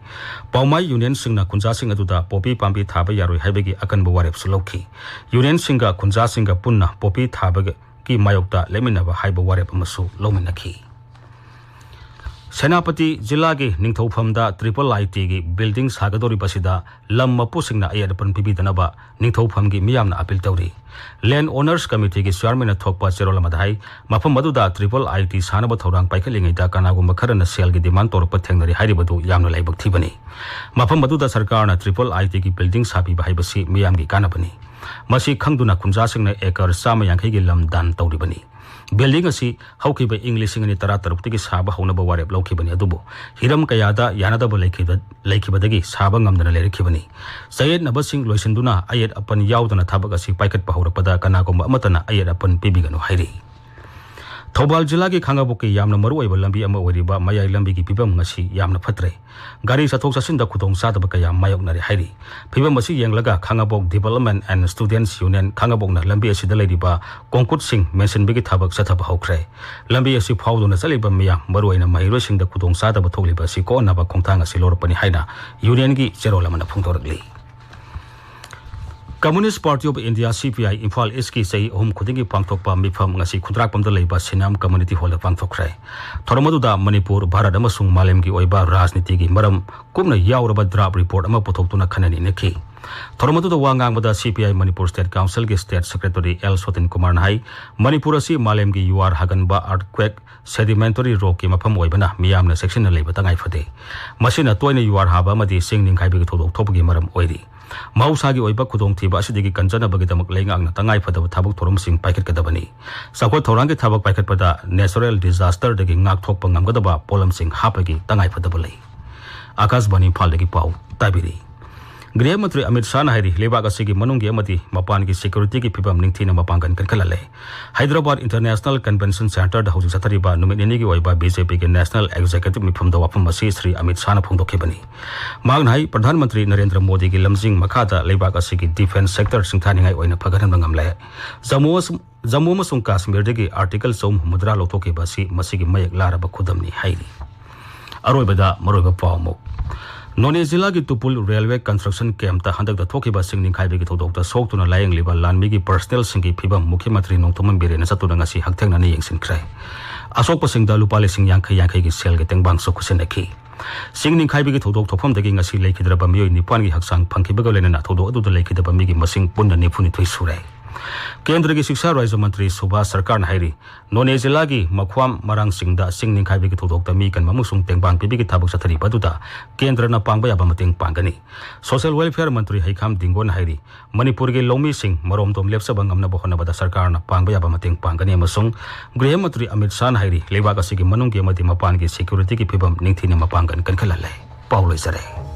ꯄꯥꯎꯃꯥꯏ ꯌꯨꯅꯤꯌꯟꯁꯤꯡꯅ ꯈꯨꯟꯖꯥꯁꯤꯡ ꯑꯗꯨꯗ ꯄꯣꯄꯤ ꯄꯥꯝꯕꯤ ꯊꯥꯕ ꯌꯥꯔꯣꯏ ꯍꯥꯏꯕꯒꯤ ꯑꯀꯟꯕ ꯋꯥꯔꯦꯞꯁꯨ ꯂꯧꯈꯤ꯫ ꯌꯨꯅꯤꯌꯟꯁꯤꯡꯒ ꯈꯨꯟꯖꯥꯁꯤꯡꯒ ꯄꯨꯟꯅ ꯄꯣꯄꯤ ꯊꯥꯕꯒꯤ ꯃꯥꯌꯣꯛꯇ ꯂꯦꯞꯃꯤꯟꯅꯕ ꯍꯥꯏꯕ ꯋꯥꯔꯦꯞ ꯑꯃꯁꯨ ꯂꯧꯃꯤꯟꯅꯈꯤ꯫ ꯁꯦꯅꯥꯄꯇꯤ ꯖꯤꯂꯥꯒꯤ ꯅꯤꯡꯊꯧꯐꯝꯗ ꯇ꯭ꯔꯤꯄꯜ ꯑꯥꯏ ꯇꯤꯒꯤ ꯕꯤꯜꯗꯤꯡ ꯁꯥꯒꯗꯧꯔꯤꯕꯁꯤꯗ ꯂꯝ ꯃꯄꯨꯁꯤꯡꯅ ꯑꯌꯦꯠ ꯑꯄꯟ ꯄꯤꯕꯤꯗꯅꯕ ꯅꯤꯡꯊꯧꯐꯝꯒꯤ ꯃꯤꯌꯥꯝꯅ ꯑꯄꯤꯜ ꯇꯧꯔꯤ꯫ ꯂꯦꯟ ꯑꯣꯅꯔꯁ ꯀꯃꯤꯇꯤꯒꯤ ꯆꯤꯌꯥꯔꯃꯦꯟꯅ ꯊꯣꯛꯄ ꯆꯦꯔꯣꯜ ꯑꯃꯗ ꯍꯥꯏ, ꯃꯐꯝ ꯑꯗꯨꯗ ꯇ꯭ꯔꯤꯄꯜ ꯑꯥꯏ ꯇꯤ ꯁꯥꯅꯕ ꯊꯧꯔꯥꯡ ꯄꯥꯏꯈꯠꯂꯤꯉꯩꯗ ꯀꯅꯥꯒꯨꯝꯕ ꯈꯔꯅ ꯁꯦꯜꯒꯤ ꯗꯤꯃꯥꯟ ꯇꯧꯔꯛꯄ ꯊꯦꯡꯅꯔꯤ ꯍꯥꯏꯔꯤꯕꯗꯨ ꯌꯥꯝꯅ ꯂꯥꯏꯕꯛ ꯊꯤꯕꯅꯤ꯫ ꯃꯐꯝ ꯑꯗꯨꯗ ꯁꯔꯀꯥꯔꯅ ꯇ꯭ꯔꯤꯄꯜ ꯑꯥꯏ ꯇꯤꯒꯤ ꯕꯤꯜꯗꯤꯡ ꯁꯥꯕꯤꯕ ꯍꯥꯏꯕꯁꯤ ꯃꯤꯌꯥꯝꯒꯤ ꯀꯥꯟꯅꯕꯅꯤ꯫ ꯃꯁꯤ ꯈꯪꯗꯨꯅ ꯈꯨꯟꯖꯥꯁꯤꯡꯅ ꯑꯦꯀꯔ ꯆꯥꯝꯃ ꯌꯥꯡꯈꯩꯒꯤ ꯂꯝ ꯗꯥꯟ ꯇꯧꯔꯤꯕꯅꯤ꯫ ꯕꯤꯜꯗꯤꯡ ꯑꯁꯤ ꯍꯧꯈꯤꯕ ꯏꯪ ꯂꯤꯁꯤꯡ ꯑꯅꯤ ꯇꯔꯥ ꯇꯔꯨꯛꯇꯒꯤ ꯁꯥꯕ ꯍꯧꯅꯕ ꯋꯥꯔꯦꯞ ꯂꯧꯈꯤꯕꯅꯤ, ꯑꯗꯨꯕꯨ ꯍꯤꯔꯝ ꯀꯌꯥꯗ ꯌꯥꯅꯗꯕ ꯂꯩꯈꯤꯕ-, ꯂꯩꯈꯤꯕꯗꯒꯤ ꯁꯥꯕ ꯉꯝꯗꯅ ꯂꯩꯔꯛꯈꯤꯕꯅꯤ꯫ ꯆꯌꯦꯠꯅꯕꯁꯤꯡ ꯂꯣꯏꯁꯤꯟꯗꯨꯅ ꯑꯌꯦꯠ ꯑꯄꯟ ꯌꯥꯎꯗꯅ ꯊꯕꯛ ꯑꯁꯤ ꯄꯥꯏꯈꯠꯄ ꯍꯧꯔꯛꯄꯗ ꯀꯅꯥꯒꯨꯝꯕ ꯑꯃꯠꯇꯅ ꯑꯌꯦꯠ ꯑꯄꯟ ꯄꯤꯕꯤꯒꯅꯨ ꯍꯥꯏꯔꯤ꯫ ꯊꯧꯕꯥꯜ ꯖꯤꯂꯥꯒꯤ ꯈꯥꯡꯉꯕꯣꯛꯀꯤ ꯌꯥꯝꯅ ꯃꯔꯨꯑꯣꯏꯕ ꯂꯝꯕꯤ ꯑꯃ ꯑꯣꯏꯔꯤꯕ ꯃꯌꯥꯏ ꯂꯝꯕꯤꯒꯤ ꯐꯤꯕꯝ ꯉꯁꯤ ꯌꯥꯝꯅ ꯐꯠꯇ꯭ꯔꯦ꯫ ꯒꯥꯔꯤ ꯆꯠꯊꯣꯛ ꯆꯠꯁꯤꯟꯗ ꯈꯨꯗꯣꯡ ꯆꯥꯗꯕ ꯀꯌꯥ ꯃꯥꯌꯣꯛꯅꯔꯦ ꯍꯥꯏꯔꯤ꯫ ꯐꯤꯕꯝ ꯑꯁꯤ ꯌꯦꯡꯂꯒ ꯈꯥꯡꯉꯕꯣꯛ Development and Students Union ꯈꯥꯡꯉꯕꯣꯛꯅ ꯂꯝꯕꯤ ꯑꯁꯤꯗ ꯂꯩꯔꯤꯕ ꯀꯣꯡꯀꯨꯠꯁꯤꯡ ꯃꯦꯟꯁꯤꯟꯕꯒꯤ ꯊꯕꯛ ꯆꯠꯊꯕ ꯍꯧꯈ꯭ꯔꯦ꯫ ꯂꯝꯕꯤ ꯑꯁꯤ ꯐꯥꯎꯗꯨꯅ ꯆꯠꯂꯤꯕ ꯃꯤꯌꯥꯝ, ꯃꯔꯨꯑꯣꯏꯅ ꯃꯍꯩꯔꯣꯏꯁꯤꯡꯗ ꯈꯨꯗꯣꯡ ꯆꯥꯗꯕ ꯊꯣꯛꯂꯤꯕ ꯑꯁꯤ ꯀꯣꯛꯍꯟꯅꯕ ꯈꯣꯡꯊꯥꯡ ꯑꯁꯤ ꯂꯧꯔꯛꯄꯅꯤ ꯍꯥꯏꯅ ꯌꯨꯅꯤꯌꯟꯒꯤ ꯆꯦꯔꯣꯜ ꯑꯃꯅ ꯐꯣꯡꯗꯣꯔꯛꯂꯤ꯫ Communist Party of India, C P I, Imphal ꯏꯁꯀꯤ ꯆꯍꯤ ꯑꯍꯨꯝ ꯈꯨꯗꯤꯡꯒꯤ ꯄꯥꯡꯊꯣꯛꯄ ꯃꯤꯐꯝ ꯉꯁꯤ ꯈꯨꯟꯗ꯭ꯔꯥꯛꯄꯝꯗ ꯂꯩꯕ ꯁꯤꯅꯥꯝ ꯀꯝꯃ꯭ꯌꯨꯅꯤꯇꯤ ꯍꯣꯜꯗ ꯄꯥꯡꯊꯣꯛꯈ꯭ꯔꯦ꯫ ꯊꯧꯔꯝ ꯑꯗꯨꯗ ꯃꯅꯤꯄꯨꯔ, ꯚꯥꯔꯠ ꯑꯃꯁꯨꯡ ꯃꯥꯂꯦꯝꯒꯤ ꯑꯣꯏꯕ ꯔꯥꯖꯅꯤꯇꯤꯒꯤ ꯃꯔꯝ ꯀꯨꯞꯅ ꯌꯥꯎꯔꯕ ꯗ꯭ꯔꯥꯐ ꯔꯤꯄꯣꯔꯠ ꯑꯃ ꯄꯨꯊꯣꯛꯇꯨꯅ ꯈꯟꯅ ꯅꯩꯅꯈꯤ꯫ ꯊꯧꯔꯝ ꯑꯗꯨꯗ ꯋꯥ ꯉꯥꯡꯕꯗ C P I Manipur State Council ꯒꯤ State Secretary L ꯁꯣꯇꯤꯟ ꯀꯨꯃꯥꯔꯅ ꯍꯥꯏ, ꯃꯅꯤꯄꯨꯔ ꯑꯁꯤ ꯃꯥꯂꯦꯝꯒꯤ ꯌꯨꯍꯥꯔ ꯍꯥꯒꯟꯕ, earthquake, sedimentary rock ꯀꯤ ꯃꯐꯝ ꯑꯣꯏꯕꯅ ꯃꯤꯌꯥꯝꯅ ꯆꯦꯛꯁꯤꯟꯅ ꯂꯩꯕ ꯇꯉꯥꯏ ꯐꯗꯦ꯫ ꯃꯁꯤꯅ ꯇꯣꯏꯅ ꯌꯨꯍꯥꯔ ꯍꯥꯕ ꯑꯃꯗꯤ ꯆꯤꯡ ꯅꯤꯡꯈꯥꯏꯕꯒꯤ ꯊꯧꯗꯣꯛ ꯊꯣꯛꯄꯒꯤ ꯃꯔꯝ ꯑꯣꯏꯔꯤ꯫ ꯃꯍꯧꯁꯥꯒꯤ ꯑꯣꯏꯕ ꯈꯨꯗꯣꯡꯊꯤꯕ ꯑꯁꯤꯗꯒꯤ ꯀꯟꯖꯅꯕꯒꯤꯗꯃꯛ ꯂꯩꯉꯥꯛꯅ ꯇꯉꯥꯏ ꯐꯗꯕ ꯊꯕꯛ ꯊꯧꯔꯝꯁꯤꯡ ꯄꯥꯏꯈꯠꯀꯗꯕꯅꯤ꯫ ꯆꯥꯎꯈꯠ ꯊꯧꯔꯥꯡꯒꯤ ꯊꯕꯛ ꯄꯥꯏꯈꯠꯄꯗ natural disaster ꯗꯒꯤ ꯉꯥꯛꯊꯣꯛꯄ ꯉꯝꯒꯗꯕ ꯄꯣꯠꯂꯝꯁꯤꯡ ꯍꯥꯞꯄꯒꯤ ꯇꯉꯥꯏ ꯐꯗꯕ ꯂꯩ꯫ ꯑꯥꯀꯥꯁꯕꯥꯅꯤ ꯏꯝꯐꯥꯜꯗꯒꯤ ꯄꯥꯎ ꯇꯥꯕꯤꯔꯤ꯫ ꯒ꯭ꯔꯤꯍ ꯃꯟꯇ꯭ꯔꯤ ꯑꯃꯤꯠ ꯁꯥꯍꯅ ꯍꯥꯏꯔꯤ, ꯂꯩꯕꯥꯛ ꯑꯁꯤꯒꯤ ꯃꯅꯨꯡꯒꯤ ꯑꯃꯗꯤ ꯃꯄꯥꯟꯒꯤ ꯁꯦꯀ꯭ꯌꯨꯔꯤꯇꯤꯒꯤ ꯐꯤꯕꯝ ꯅꯤꯡꯊꯤꯅ ꯃꯄꯥꯡꯒꯜ ꯀꯟꯈꯠꯍꯜꯂꯦ꯫ ꯍꯥꯏꯗ꯭ꯔꯕꯥꯗ ꯏꯟꯇꯔꯅꯦꯁꯅꯦꯜ ꯀꯟꯚꯦꯟꯁꯟ ꯁꯦꯟꯇꯔꯗ ꯍꯧꯖꯤꯛ ꯆꯠꯊꯔꯤꯕ ꯅꯨꯃꯤꯠ ꯅꯤꯅꯤꯒꯤ ꯑꯣꯏꯕ ꯕꯤꯖꯦꯄꯤꯒꯤ ꯅꯦꯁꯅꯦꯜ ꯑꯦꯛꯖꯤꯀ꯭ꯌꯨꯇꯤꯚ ꯃꯤꯐꯝꯗ ꯋꯥꯐꯝ ꯑꯁꯤ ꯁ꯭ꯔꯤ ꯑꯃꯤꯠ ꯁꯥꯍꯅ ꯐꯣꯡꯗꯣꯛꯈꯤꯕꯅꯤ꯫ ꯃꯍꯥꯛꯅ ꯍꯥꯏ, ꯄ꯭ꯔꯙꯥꯟ ꯃꯟꯇ꯭ꯔꯤ ꯅꯔꯦꯟꯗ꯭ꯔ ꯃꯣꯗꯤꯒꯤ ꯂꯝꯖꯤꯡ ꯃꯈꯥꯗ ꯂꯩꯕꯥꯛ ꯑꯁꯤꯒꯤ ꯗꯤꯐꯦꯟꯁ ꯁꯦꯛꯇꯔ ꯁꯤꯡꯊꯥꯅꯤꯡꯉꯥꯏ ꯑꯣꯏꯅ ꯐꯒꯠꯍꯟꯕ ꯉꯝꯂꯦ꯫ ꯖꯝꯃꯨ ꯖꯝꯃꯨ ꯑꯃꯁꯨꯡ ꯀꯥꯁꯃꯤꯔꯗꯒꯤ ꯑꯥꯔꯇꯤꯀꯜ ꯆꯍꯨꯝ ꯍꯨꯝꯐꯨꯇꯔꯥ ꯂꯧꯊꯣꯛꯈꯤꯕ ꯑꯁꯤ ꯃꯁꯤꯒꯤ ꯃꯌꯦꯛ ꯂꯥꯔꯕ ꯈꯨꯗꯝꯅꯤ ꯍꯥꯏꯔꯤ꯫ ꯑꯔꯣꯏꯕꯗ ꯃꯔꯨꯑꯣꯏꯕ ꯄꯥꯎ ꯑꯃꯨꯛ꯫ ꯅꯣꯅꯦ ꯖꯤꯂꯥꯒꯤ ꯇꯨꯄꯨꯜ ꯔꯦꯜꯋꯦ ꯀꯟꯁꯇ꯭ꯔꯛꯁꯟ ꯀꯦꯝꯞꯇ ꯍꯟꯗꯛꯇ ꯊꯣꯛꯈꯤꯕ ꯆꯤꯡ ꯅꯤꯡꯈꯥꯏꯕꯒꯤ ꯊꯧꯗꯣꯛꯇ ꯁꯣꯛꯇꯨꯅ ꯂꯥꯌꯦꯡꯂꯤꯕ ꯂꯥꯟꯃꯤꯒꯤ ꯄꯔꯁꯅꯦꯜꯁꯤꯡꯒꯤ ꯐꯤꯕꯝ ꯃꯨꯈ꯭ꯌ ꯃꯟꯇ꯭ꯔꯤ ꯅꯣꯡꯊꯣꯝꯕꯝ ꯕꯤꯔꯦꯟꯅ ꯆꯠꯇꯨꯅ ꯉꯁꯤ ꯍꯛꯊꯦꯡꯅꯅ ꯌꯦꯡꯁꯤꯟꯈ꯭ꯔꯦ꯫ ꯑꯁꯣꯛꯄꯁꯤꯡꯗ ꯂꯨꯄꯥ ꯂꯤꯁꯤꯡ ꯌꯥꯡꯈꯩ ꯌꯥꯡꯈꯩꯒꯤ ꯁꯦꯜꯒꯤ ꯇꯦꯡꯕꯥꯡꯁꯨ ꯈꯨꯠꯁꯤꯟꯅꯈꯤ꯫ ꯆꯤꯡ ꯅꯤꯡꯈꯥꯏꯕꯒꯤ ꯊꯧꯗꯣꯛ ꯊꯣꯛꯐꯝꯗꯒꯤ ꯉꯁꯤ ꯂꯩꯈꯤꯗ꯭ꯔꯕ ꯃꯤꯑꯣꯏ ꯅꯤꯄꯥꯟꯒꯤ ꯍꯛꯆꯥꯡ ꯐꯪꯈꯤꯕꯒ ꯂꯣꯏꯅꯅ ꯊꯧꯗꯣꯛ ꯑꯗꯨꯗ ꯂꯩꯈꯤꯗꯕ ꯃꯤꯒꯤ ꯃꯁꯤꯡ ꯄꯨꯟꯅ ꯅꯤꯐꯨꯅꯤꯊꯣꯏ ꯁꯨꯔꯦ꯫ ꯀꯦꯟꯗ꯭ꯔꯒꯤ ꯁꯤꯛꯁꯥ ꯔꯥꯖ꯭ꯌ ꯃꯟꯇ꯭ꯔꯤ ꯁꯨꯚꯥꯁ ꯁꯔꯀꯥꯔꯅ ꯍꯥꯏꯔꯤ, ꯅꯣꯅꯦ ꯖꯤꯂꯥꯒꯤ ꯃꯈ꯭ꯋꯥꯝ ꯃꯔꯥꯡꯁꯤꯡꯗ ꯆꯤꯡ ꯅꯤꯡꯈꯥꯏꯕꯒꯤ ꯊꯧꯗꯣꯛꯇ ꯃꯤ ꯀꯟꯕ ꯑꯃꯁꯨꯡ ꯇꯦꯡꯕꯥꯡ ꯄꯤꯕꯒꯤ ꯊꯕꯛ ꯆꯠꯊꯔꯤꯕ ꯑꯗꯨꯗ ꯀꯦꯟꯗ꯭ꯔꯅ ꯄꯥꯡꯕ ꯌꯥꯕ ꯃꯇꯦꯡ ꯄꯥꯡꯒꯅꯤ꯫ ꯁꯣꯁꯤꯌꯦꯜ ꯋꯦꯜꯐꯤꯌꯔ ꯃꯟꯇ꯭ꯔꯤ ꯍꯩꯈꯥꯝ ꯗꯤꯡꯒꯣꯟꯅ ꯍꯥꯏꯔꯤ, ꯃꯅꯤꯄꯨꯔꯒꯤ ꯂꯧꯃꯤꯁꯤꯡ ꯃꯔꯣꯝꯗꯣꯝ ꯂꯦꯞꯆꯕ ꯉꯝꯅꯕ ꯍꯣꯠꯅꯕꯗ ꯁꯔꯀꯥꯔꯅ ꯄꯥꯡꯕ ꯌꯥꯕ ꯃꯇꯦꯡ ꯄꯥꯡꯒꯅꯤ ꯑꯃꯁꯨꯡ ꯒ꯭ꯔꯤꯍ ꯃꯟꯇ꯭ꯔꯤ ꯑꯃꯤꯠ ꯁꯥꯍꯅ ꯍꯥꯏꯔꯤ, ꯂꯩꯕꯥꯛ ꯑꯁꯤꯒꯤ ꯃꯅꯨꯡꯒꯤ ꯑꯃꯗꯤ ꯃꯄꯥꯟꯒꯤ ꯁꯦꯀ꯭ꯌꯨꯔꯤꯇꯤꯒꯤ ꯐꯤꯕꯝ ꯅꯤꯡꯊꯤꯅ ꯃꯄꯥꯡꯒꯜ ꯀꯟꯈꯠꯍꯜꯂꯦ꯫ ꯄꯥꯎ ꯂꯣꯏꯖꯔꯦ꯫